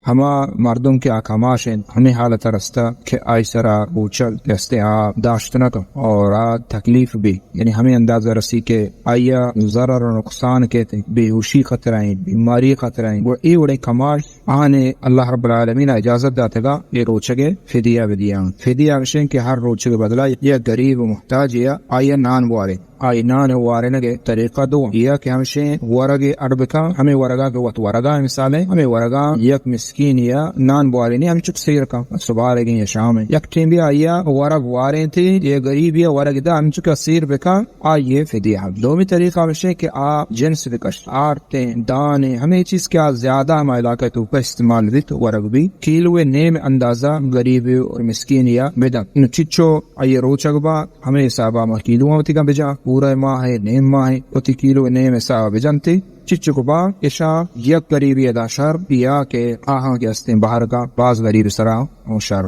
ہما مردم کہ آ کماش انت، ہمے حالت ءَ رستہ کہ آئی سرا روچگ کہ استیں آ داشت نہ کن اور آ تکلیف بی، یعنی ہمے اندازہ رسی کہ آئی ءَ ضرر و نقصان کیت، بے ہوشی خطرہ انت، بیماری خطرہ انت۔ گڑا اے وڑیں کماش آنے اللہ رب العالمین ءَ اجازت داتگا اے روچگ ءِ فدیہ بدیاں۔ فدیہ ہمشیں کہ ہر روچگ ءِ بدلا یک غریب و محتاجے ءَ آئی ءَ نان بوارے۔ آئی نان ءِ وارینگ ءِ طریقہ دو انت۔ یک ہمشیں ورگے اڈ بکن، ہمے ورگاں کہ وت ورگاں مثال انت، ہمے ورگاں یک مسکینے ءَ نان بوارینی، ہمچک سیر کن، سبارگیں یا شام انت۔ یک ٹیمے آئی ءَ ورگ وارینتی، یک غریبے ءَ ورگ دا، ہمچک سیر بکن، آئی ءِ فدیہ ہم۔ دومی طریقہ ہمشیں کہ آ جنس بکش، آرتیں، دانیں، ہمے چیز کہ آ زیادہ ہما علاقہ ءِ توکا استعمال بیت، ورگ بی، کیلو ءِ نیم اندازہ غریبے اور مسکینے ءَ بدن۔ نو چچو آئی ءِ روچگ با، ہمے حساب ءَ ما کیلو ءَ وتیگاں بجاں، پورا ماہ ءِ، نیم ماہ ءِ، وتی کیلو ءِ نیم حساب ءَ بجنت۔ چچک با، اشاں یک غریبے ءَ داں شر، یا کہ آہاں کہ استیں بہرگاں باز غریب سرا اوں شر۔